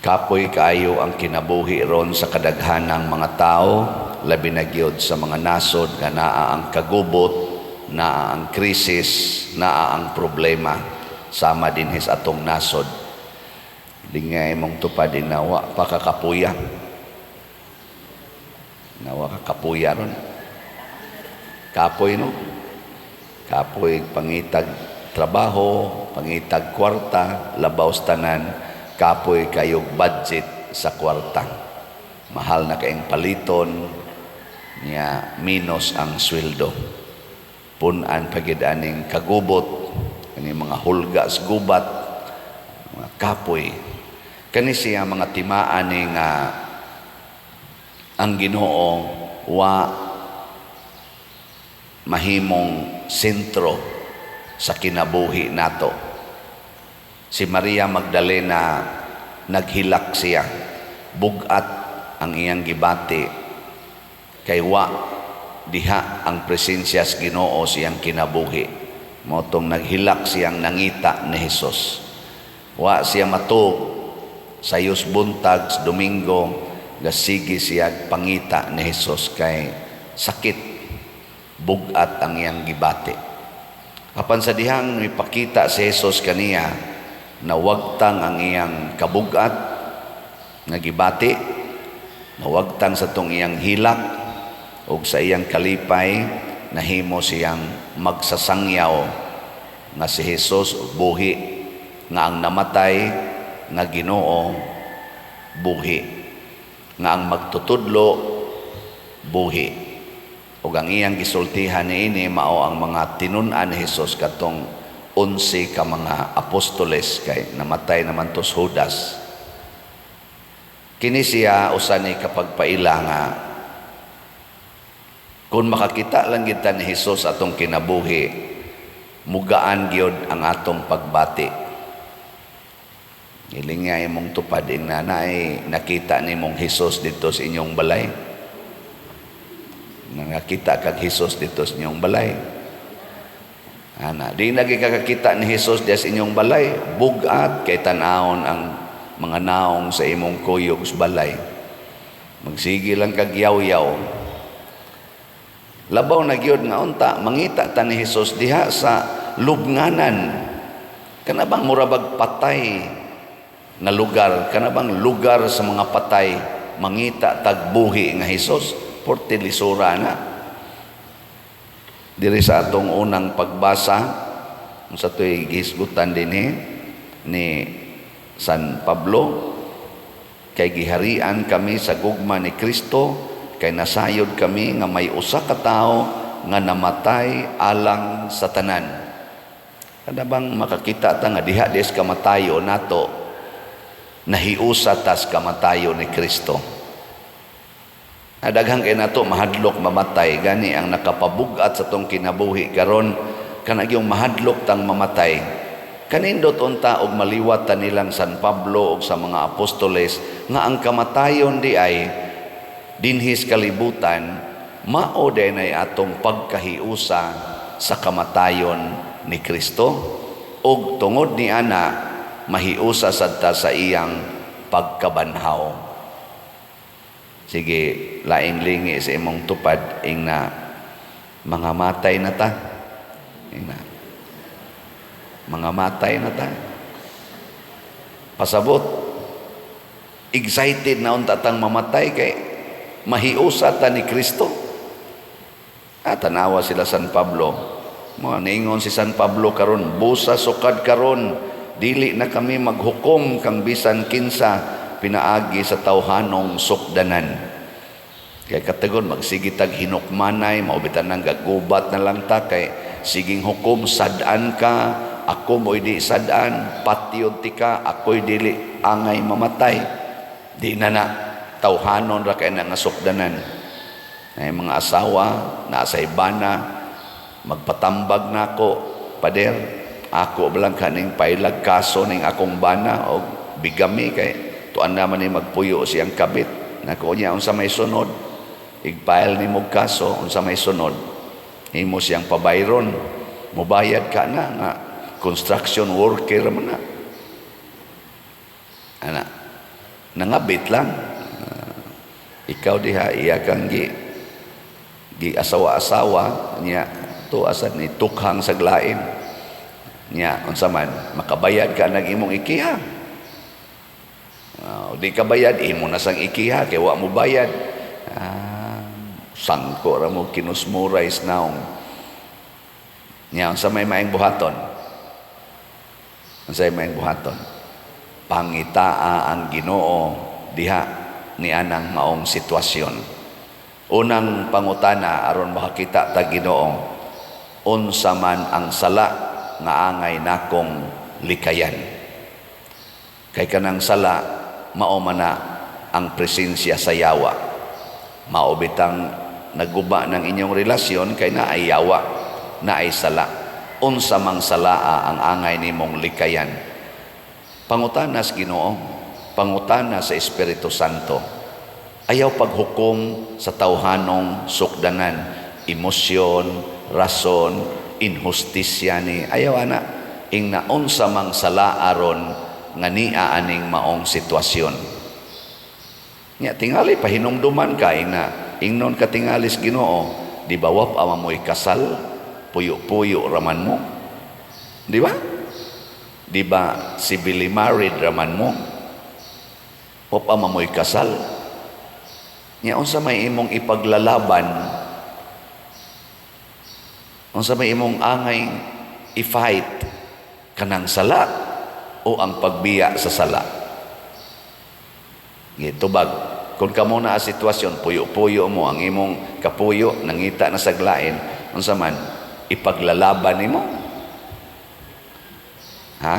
Kapoy kaayo ang kinabuhi ron sa kadaghanang mga tao, labi na gyud sa mga nasod nga naa ang kagubot, naa ang krisis, naa ang problema sama dinhi sa atong nasod. Lingay mong tupad na wa pa kakapuya. Nawa ka kapuya ron. Kapoy, no? Kapoy pangitag trabaho, pangitag kwarta, labaw sa tanan, kapoy kayog budget sa kwarta. Mahal na kaayong paliton, niya minus ang sweldo. Punan pagid aning kagubot, kani mga hulga sa gubat, mga kapoy. Kani siya mga timaan ni nga ang Ginoo wa mahimong sentro sa kinabuhi nato. Si Maria Magdalena, naghilak siya. Bugat ang iyang gibati kay wa diha ang presensya sa Ginoo sa iyang kinabuhi. Mao tong naghilak siyang nangita ni Jesus. Wa siya matuog sa yus buntag sa Domingo, gasige siya pangita ni Jesus kay sakit, bugat ang iyang gibati. Apan sa dihang mipakita si Jesus kaniya, nawagtang ang iyang kabugat nga gibati, nawagtang sa tong iyang hilak, ug sa iyang kalipay nahimo siyang magsasangyaw nga si Jesus buhi, nga ang namatay nga Ginoo buhi, nga ang magtutudlo buhi. Ug ang iyang gisultihan niini mao ang mga tinun-an ni Jesus, katong 11 ka mga apostoles, kay namatay naman to si Judas. Kini siya usa ni kapagpaila nga kung makakita lang kita ni Jesus atong kinabuhi, mugaan gyud ang atong pagbati. Hilingay mong tupad na naay nakita nimong Jesus dito sa inyong balay. Nakakita kag Jesus dito sa inyong balay. Ana, di lagi kakakita ni Jesus diya sa inyong balay, bugat kay tan-awon ang mga naong sa imong kuyog sa balay. Magsige lang kag yaw-yaw. Labaw na gyud nga unta mangita ta ni Jesus diha sa lubnganan. Kana bang murabag patay nga lugar, kana bang lugar sa mga patay, mangita tag buhi nga Jesus, porte lisura na. Diri sa atong unang pagbasa, sa to'y gihisgutan dinhi ni San Pablo, kay giharian kami sa gugma ni Kristo, kay nasayod kami nga may usa ka tawo nga namatay alang sa tanan. Kada bang makakita ta nga diha des kamatayo nato, nahiusa tas kamatayo ni Kristo. Daghan kay nato mahadlok mamatay, gani ang nakapabugat sa tong kinabuhi karon kana gyung mahadlok tang mamatay. Kanindot unta og maliwat ta nilang San Pablo og sa mga apostoles nga ang kamatayon di ay dinhis kalibutan mao din ay atong pagkahiusa sa kamatayon ni Kristo, ug tungod ni ana mahiusa sad ta sa iyang pagkabanhaw. Sige, laing lingi sa imong tupad ing na mga matay na ta. Ing na mga matay na ta. Pasabot, excited na unta tang mamatay kay mahiusa ta ni Kristo. Ah, tanawa sila San Pablo. Mga ningon si San Pablo karon, busa sukad karon, dili na kami maghukom kang bisan kinsa pinaagi sa tawhanong sukdanan. Kay katagon magsige tag hinukmanay, mao bitan nang gagubat na lang ta kay siging hukom, sad-an ka, ako mo'y di sad-an, patyon ti ka, ako'y dili angay mamatay. Di na na tawhanon ra kay na nga sukdanan. Ay mga asawa, nasa ibana, magpatambag nako, pader, ako balang kaning pailag kaso ning akong bana og bigamy kay tuan naman ni magpuyo siyang kabit. Nako niya, unsa may sunod? Igpile ni mo kaso, unsa may sunod? Himo siyang pabayron. Mubayad ka na nga construction worker man na. Ana. Nangabit lang. Ikaw diha, iya kang gi gi asawa-asawa niya to, asa ni tukhang saglain niya. Unsa man, makabayad ka nag imong ikiha? Di ka bayad, imo na sang ikiha kay wa mo bayad. Sangko ra mo, kinusmuray naong niya. Unsa may maayong buhaton? Unsa may maayong buhaton? Pangitaa ang Ginoo diha ni anang maong sitwasyon. Unang pangutana aron makakita ta Ginoo: unsa man ang sala nga angay nakong likayan? Kay kanang sala, mao man na ang presensya sa yawa. Mao bitang naguba ng inyong relasyon kay naay yawa, naay sala. Unsa mang salaa ang angay nimong likayan? Pangutana sa Ginoo, pangutana sa Espiritu Santo. Ayaw paghukom sa tawhanong sukdanan, emosyon, rason, inhustisya ni. Ayaw ana. Ingna unsa mang sala aron nga nia aning maong sitwasyon? Nya tingali pahinumduman ka ina, ingnon ka tingalis Ginoo, di ba wa pa mo'y kasal, puyo-puyo raman mo? Di ba? Di ba civilly married raman mo? Wa pa mo'y kasal. Nya unsa may imong ipaglalaban? Unsa may imong angay i-fight? Kanang sala o ang pagbiya sa sala? Gitubag. Kung kamo na ang sitwasyon, puyo-puyo mo, ang imong kapuyo, nangita na saglain, unsa man, ipaglalaban nimo? Ha?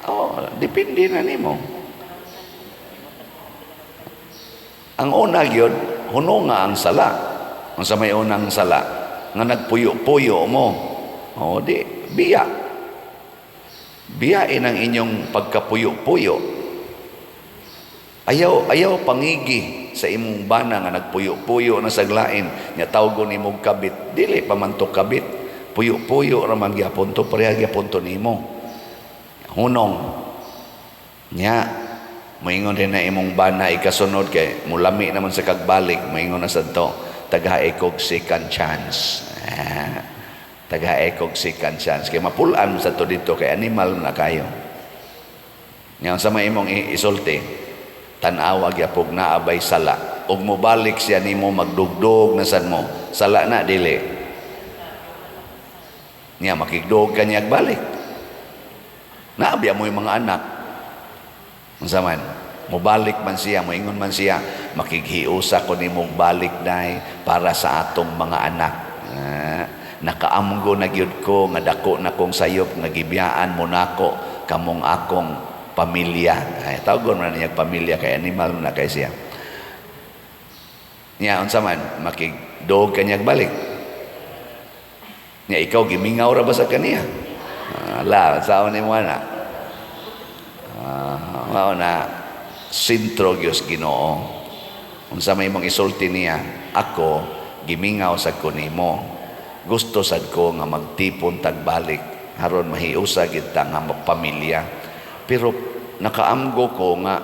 Oh, depende na nimo. Ang una gyud, huno nga ang sala. Unsa may unang sala? Nga nagpuyo-puyo mo. O di, biya. Biyain ang inyong pagkapuyo-puyo. Ayaw, ayaw pangigi sa imong bana nga nagpuyo-puyo na saglain, nya tawgon nimong kabit, dili pa man to kabit. Puyo-puyo ra man gyapon to, pareha gyapon to nimo. Hunong. Nya moingon din na imong bana ikasunod kay mulami naman sa kagbalik, moingon na sad to, "Tagae kog second chance." Tagae kog second chance kay mapulan sa to dito kay animal na kayo. Nya sa may imong isulti? Tan-awa gyapog naabay sala. Ug mobalik siya nimo, magdugdog na sad mo. Sala na, dili? Nya makigdog ka niya balik. Naabya mo yung mga anak. Unsa man? Mobalik man siya, moingon man siya, "Makighiusa ko nimong balik, day, para sa atong mga anak. Nakaamgo na gyud ko nga dako na kong sayop nga gibiyaan mo nako kamong akong pamilya." Ay, tawgon man niya pamilya kay animal na kay siya. Nya unsa man, makigdog ka niya balik? Nya ikaw gimingaw ra ba sa kaniya? La, saon nimo ana? Mao na sentro gyud Ginoo. Unsa may imong isulti niya? "Ako gimingaw sa ko nimo. Gusto sad ko nga magtipon tagbalik aron mahiusa gid ta nga pamilya. Pero nakaamgo ko nga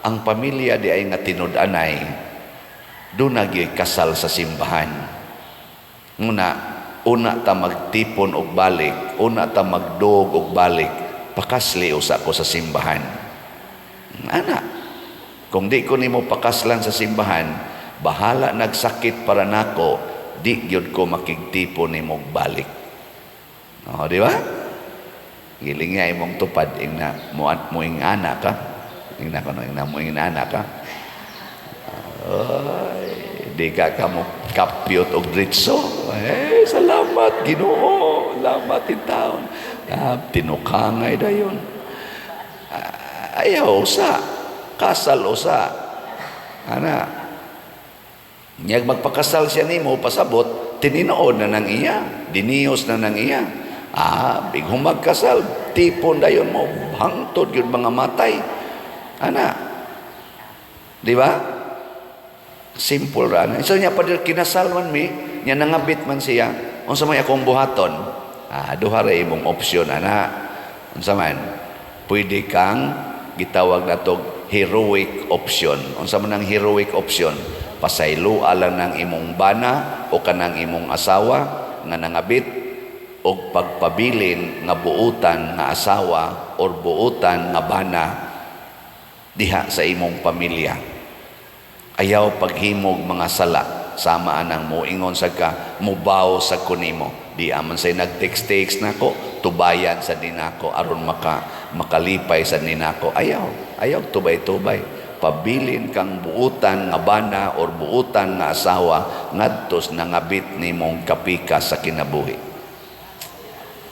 ang pamilya di ay nga tinud-anay duna gyud kasal sa simbahan. Nguna una ta magtipon og balik, una ta magdog og balik, pakasli usa ko sa simbahan." Ana, kung di ko nimo pakaslan sa simbahan, bahala nagsakit para nako, di gyud ko makigtipon nimo balik. O, di ba? Giling nga imong tupad, ingna mo moing ana ka. Ingna kono, ingna moing ana ka. Ay, di ka kamo kapyot og dritso. Eh, salamat Ginoo, salamat taon. Tinukangay dayon. Ayaw usa, kasal usa. Ana, nyag magpakasal siya nimo, pasabot, tininood na nang iya, diniyos na nang iya. Bighong magkasal, tipon dayon mo, hangtod yun mga matay. Ana, di ba? Simple ra na. So niya pa kinasal man mi, niya nangabit man siya. Unsa may akong buhaton? Duha ra imong opsyon ana. Unsa man? Pwede kang gitawag nato heroic option. Unsa man ang heroic option? Pasayloa lang ng imong bana o kanang imong asawa nga nangabit og pagpabilin nga buutan nga asawa or buutan nga bana diha sa imong pamilya. Ayaw paghimog mga sala sama anang moingon sa ka mubaw sa kunimo. Di aman say nag-text-text nako, tubayan sa dinako aron makalipay sa ninako. Ayaw, ayaw tubay-tubay. Pabilin kang buutan nga bana or buutan nga asawa ngadtos nangabit nimong kapika sa kinabuhi.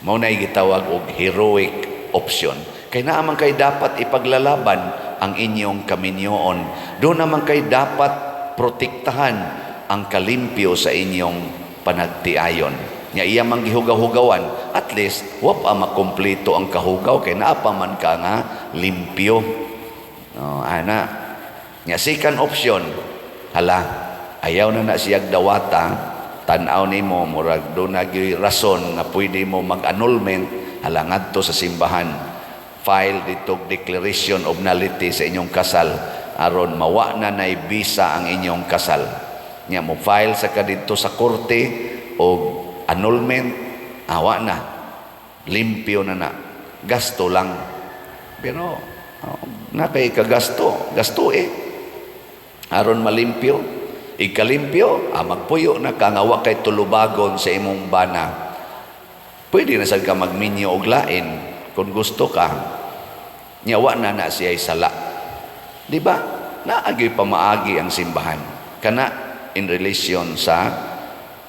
Mao na gitawag og heroic option. Kay naa man kay dapat ipaglalaban ang inyong kaminyoon. Doon naman kay dapat protektahan ang kalimpyo sa inyong panagtiayon. Nga iya mang gihugaw-hugawan, at least wa pa makumpleto ang kahugaw kay naa pa man ka nga limpyo. No, ana. Nga second option, hala, ayaw na na siyag dawata, tan-aw nimo murag doon na gyuy rason nga pwede mo mag-annulment, hala, ngadto sa simbahan, file dito declaration of nullity sa inyong kasal aron mawa na nay bisa ang inyong kasal. Nya mo file sa ka didto sa korte og annulment, awa na, limpyo na na. Gasto lang, pero oh, na kay kagasto, gasto eh aron malimpyo. Ikalimpyo, magpuyo na ka nga wa kay tulubagon sa imong bana. Pwede na sad ka magminyo og lain kung gusto ka. Nya wa na na siya sala, di ba? Naagay pamaagi ang simbahan kana in relation sa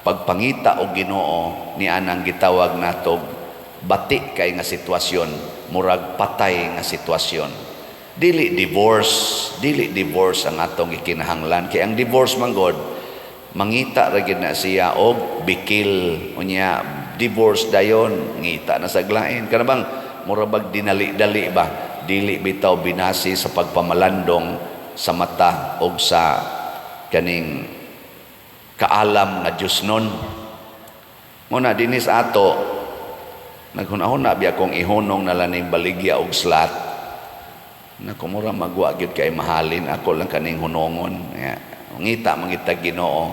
pagpangita og Ginoo ni anang gitawag natog bati kay nga sitwasyon, murag patay nga sitwasyon. Dili divorce, dili divorce ang atong ikinahanglan, kay ang divorce man god, mangita ra gyud na siya og bikil. Unya divorce dayon, ngita na sa lain, kana bang mura bag dinali-dali ba, dili bitaw binasi sa pagpamalandong sa mata og sa kaning kaalam nga Dios nun. Muna dinis ato naghuna-huna biya kong ihunong na lang ning baligya og slot. Nako, mura magwa gyud kay mahalin ako lang kaning hunongon. Ya, ngita mangita Ginoo.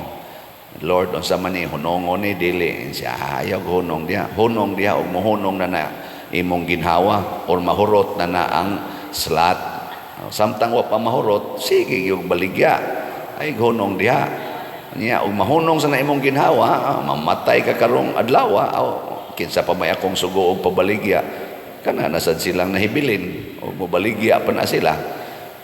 "Lord, unsa man ni hunongon ni dili?" Siya, "Ayaw hunong diha. Hunong diha og mohunong na na imong ginhawa or mahurot na na ang slot." Samtang wa pa mahurot, sige yung baligya. Ay hunong diha. Nya og mahunong sa na imong ginhawa, mamatay ka karong adlaw, kinsa pa may akong sugo og pabaligya? Kana na sad silang nahibilin og mobaligya pa na sila.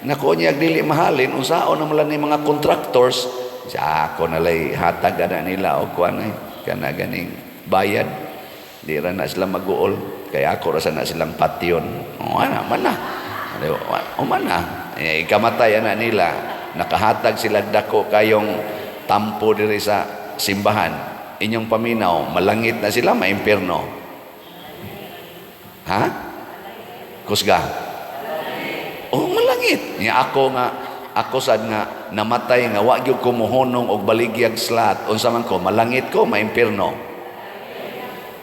Nako, niya dili mahalin, unsaon na man ni mga contractors sa ako na lay hatag ana nila og kuan ay kana ganing bayad. Di ra na sila maguol kay ako ra sa na silang patyon. O ana man na. O man na. Eh, ikamatay ana nila, nakahatag sila dako kayong tampo diri sa simbahan. Inyong paminaw, malangit na sila, maimpierno? Ha? Kusga. Oh, malangit. Nya ako nga ako sad nga namatay nga wa gyud ko mohunong og baligyag slot. Unsa man ko, malangit ko, maimpierno?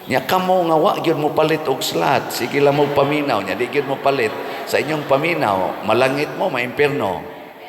Nya kamo nga wa gyud mo palit og slot, sige lang mo paminaw, nya di gyud mo palit. Sa inyong paminaw, malangit mo, maimpierno?